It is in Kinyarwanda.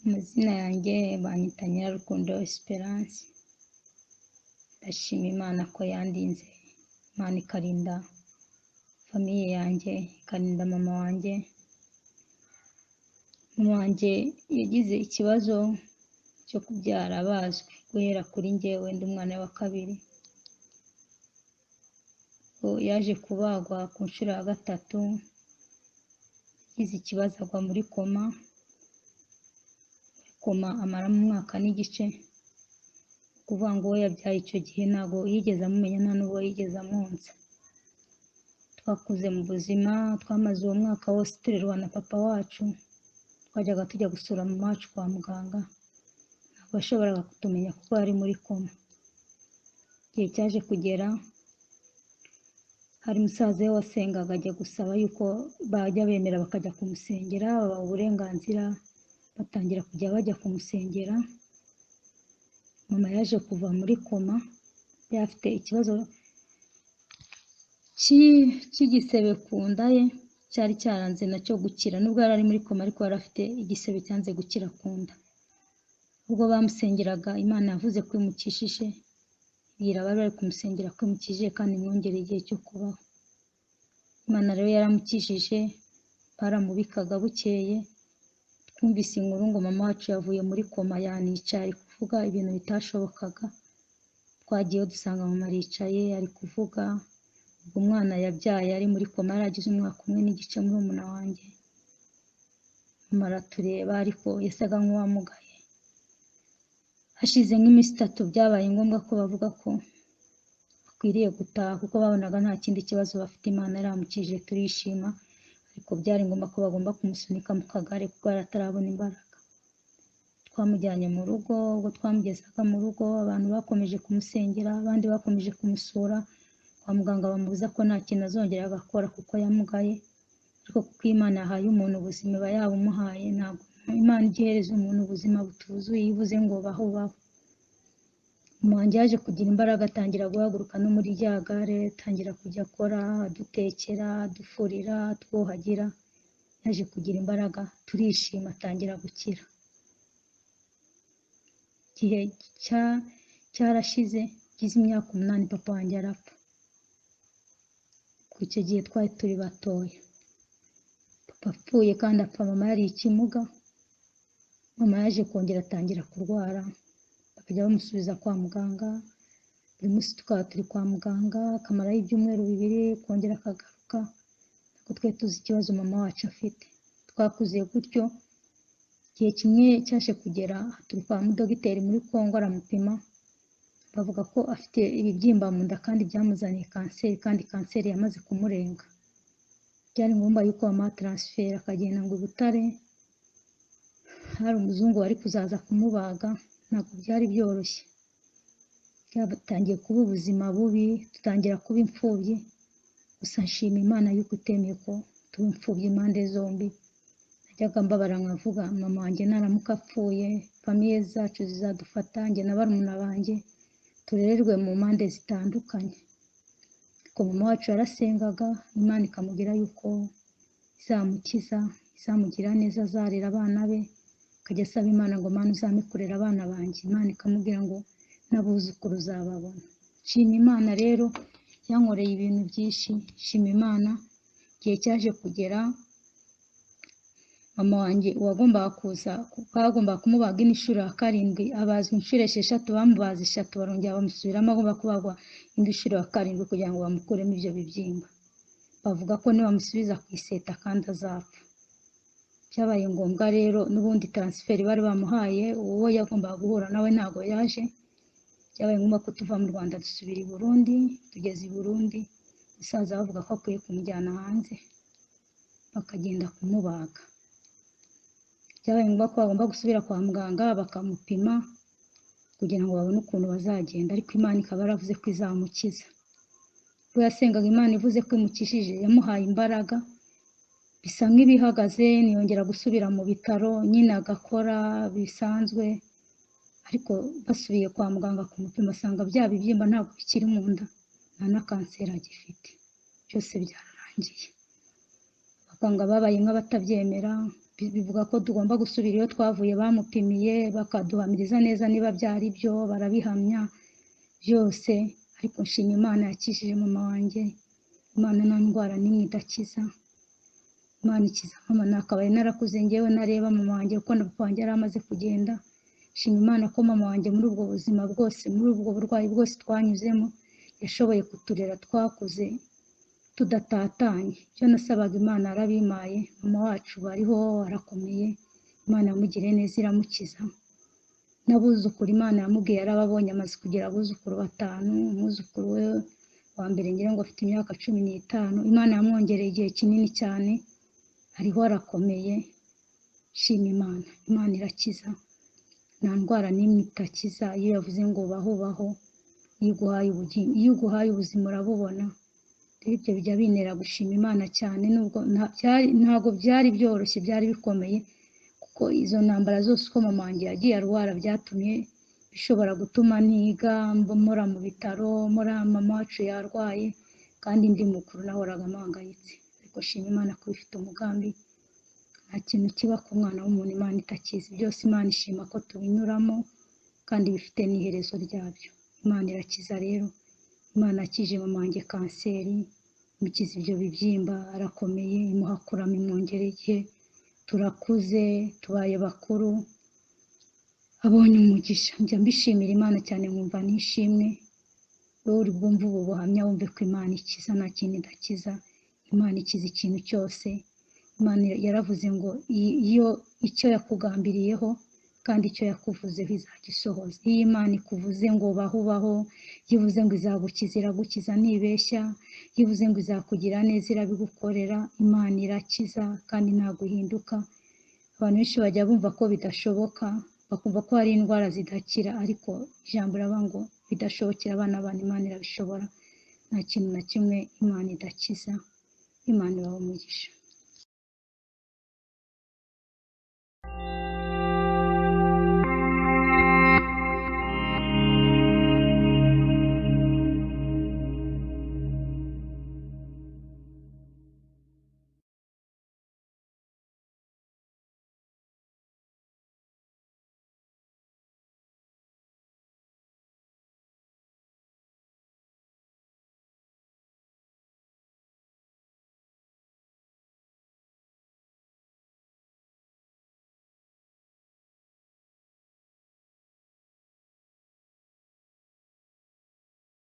Amazina yanjye banyita Nyirarukundo Esperance. Ndashima Imana ko yandinze, Imana ikarinda famille yanjye, ikarinda mama wanjye. Mama wanjye yagize ikibazo cyo kubyara abazwe guhera kuri njyewe, ndi umwana wa kabiri. Yaje kubagwa ku nshuro ya gatatu, yagize ikibazo agwa muri koma, koma amaramo umwaka n'igice. Ni ukuvuga ngo uwo yabyaye icyo gihe ntabwo yigeze amumenya, nta n'uwo yigeze amwonsa. Twakuze mu buzima, twamaze uwo mwaka wose turerwa na papa wacu. Twajyaga tujya gusura mama wacu kwa muganga, ntabwo yashoboraga kutumenya kuko yari muri koma. Igihe cyaje kugera, hari musaza we wasengaga ajya gusaba yuko bajya bemera bakajya kumusengera, babaha uburenganzira, batangira kujya bajya kumusengera. Mama yaje kuva muri koma, yari afite ikibazo cy'igisebe ku nda ye cyari cyaranze nacyo gukira. Nubwo yari ari muri koma, ariko yari afite igisebe cyanze gukira ku nda. Ubwo bamusengeraga, Imana yavuze ko imukijije, ibwira abari bari kumusengera ko imukijije kandi imwongereye igihe cyo kubaho. Imana rero yaramukijije, baramubikaga. Bukeye twumvise inkuru ngo mama wacu yavuye muri koma, yanicaye ari kuvuga ibintu bitashobokaga. Twagiyeyo dusanga mama aricaye ari kuvuga. Ubwo umwana yabyaye ari muri koma yari agize umwaka umwe n'igice, murumuna wanjye. Mama aratureba, ariko yasaga nk'uwamugaye. Hashize nk'iminsi 3 byabaye ngombwa ko bavuga ko akwiriye gutaha, kuko babonaga nta kindi kibazo bafite. Imana yaramukijije, turishima, ariko byari ngombwa ko bagomba kumusunika mu kagare kuko yari atarabona imbaraga. Twamujyanye mu rugo. Ubwo twamugezaga mu rugo, abantu bakomeje kumusengera, abandi bakomeje kumusura. Kwa muganga bamubuza ko nta kintu azongera agakora kuko yamugaye, ariko kuko Imana yahaye umuntu ubuzima iba yabumuhaye. Ntabwo Imana ijya ihereza umuntu ubuzima butuzuye, iyo ivuze ngo baho baho. Mama wanjye yaje kugira imbaraga, atangira guhaguruka no muri rya gare, atangira kujya akora, adutekera, adufurira, atwuhagira. Yaje kugira imbaraga, turishima, atangira gukira. Igihe cyarashize, ngize imyaka 8 papa wanjye arapfa. Kuko icyo gihe twari turi batoya. Papa apfuye kandi apfa mama yari ikimuga. Mama yaje kongera atangira kurwara, bakajya bamusubiza kwa muganga. Buri munsi tukaba turi kwa muganga, akamarayo ibyumweru 2, kongera akagaruka. Ntabwo twari tuzi ikibazo mama wacu afite. Twakuze gutyo. Igihe kimwe cyaje kugera, turi kwa mudogiteri muri Kongo, aramupima, bavuga ko afite ibibyimba mu nda kandi byamuzaniye kanseri, kandi kanseri yamaze kumurenga. Byari ngombwa yuko bamuha taransiferi akagenda ngo i Butare, hari umuzungu wari kuzaza kumubaga. Ntabwo byari byoroshye, byatangiye kuba ubuzima bubi, dutangira kuba imfubyi. Gusa nshima Imana yuko itemeye ko tuba imfubyi impande zombi. Najyaga mbabara nkavuga mama wanjye naramuka apfuye, famille zacu zizadufata, njye na barumuna banjye turererwe mu mpande zitandukanye. Ariko mama wacu yarasengaga, Imana ikamubwira yuko izamukiza, izamugira neza, azarera abana be. Akajya asaba Imana ngo Mana uzampe kurera abana banjye. Imana ikamubwira ngo n'abuzukuru uzababona. Nshima Imana rero yankoreye ibintu byinshi. Nshima Imana. Igihe cyaje kugera, mama wanjye uwagombaga kuza, bagombaga kumubaga indi nshuro ya 7, abazwa inshuro 6, bamubaza 3, barongera bamusubiramo, agomba kubagwa indi nshuro ya 7 kugira ngo bamukuremo ibyo bibyimba. Bavuga ko nibamusubiza ku iseta kandi azapfa. Byabaye ngombwa rero, n'ubundi taransiferi bari bamuhaye, uwo yagombaga guhura nawe ntabwo yaje. Byabaye ngombwa ko tuva mu Rwanda dusubira i Burundi. Tugeze i Burundi, umusaza bavuga ko akwiye kumujyana hanze bakagenda kumubaga. Byabaye ngombwa ko bagomba gusubira kwa muganga bakamupima kugira ngo babone ukuntu bazagenda, ariko Imana ikaba yaravuze ko izamukiza. Ubwo yasengaga Imana ivuze ko imukijije, yamuhaye imbaraga, bisa nk'ibihagaze, ntiyongera gusubira mu bitaro, nyine agakora bisanzwe. Ariko basubiye kwa muganga kumupima, asanga bya bibyimba ntabwo bikiri mu nda, nta na kanseri agifite, byose byararangiye. Abaganga babaye nk'abatabyemera. Bivuga ko tugomba gusubira iyo twavuye, bamupimiye bakaduhamiriza neza niba byari byo, barabihamya byose. Ariko nshima Imana yakijije mama wanjye. Imana nta ndwara n'imwe idakiza, Imana ikiza mama. Nakabaye narakuze ngewe nareba mama wanjye, kuko na papa wanjye yari amaze kugenda. Nshima Imana ko mama wanjye muri ubwo buzima bwose, muri ubwo burwayi bwose twanyuzemo, yashoboye kuturera, twakuze tudatatanye. Ibyo nasabaga Imana yarabimpaye. Mama wacu bariho arakomeye, Imana yamugiriye neza iramukiza. N'abuzukuru Imana yamubwiye yarababonye, amaze kugira abuzukuru 5. Umwuzukuru we wa mbere ngira ngo afite imyaka 15. Imana yamwongereye igihe kinini cyane, ariho arakomeye. Shima Imana, Imana irakiza, nta ndwara n'imwe itakiza. Iyo yavuze ngo baho baho, iyo iguhaye ubugingo, iyo iguhaye ubuzima urabubona. Rero ibyo bijya bintera gushima Imana cyane, nubwo ntabwo byari byoroshye, byari bikomeye, kuko izo ntambara zose uko mama wanjye yagiye arwara byatumye bishobora gutuma niga, mpora mu bitaro, mpora mama wacu yarwaye, kandi ndi mukuru nahoraga mpangayitse. Ariko shima Imana ko ifite umugambi, nta kintu kiba ku mwana w'umuntu Imana itakizi. Byose Imana ishima ko tubinyuramo kandi bifite n'iherezo ryabyo. Imana irakiza rero, Imana yakije mama wanjye kanseri, imukiza ibyo bibyimba, arakomeye, imuha kurama, imwongereye igihe, turakuze, tubaye bakuru, abonye umugisha. Njya mbishimira Imana cyane, nkumva nishimwe. Wowe uri bwumve ubu buhamya wumve ko Imana ikiza, nta kintu idakiza. Imana ikiza ikintu cyose. Imana yaravuze ngo iyo icyo yakugambiriyeho kandi icyo yakuvuzeho izagisohoza. Iyo Imana ikuvuze ngo baho baho, iyo ivuze ngo izagukiza iragukiza ntibeshya, iyo ivuze ngo izakugira neza irabigukorera. Imana irakiza kandi ntabwo ihinduka. Abantu benshi bajya bumva ko bidashoboka, bakumva ko hari indwara zidakira, ariko ijambo riravuga ngo bidashobokera abana b'abantu, Imana irabishobora. Nta kintu na kimwe Imana idakiza. Imana ibahe umugisha.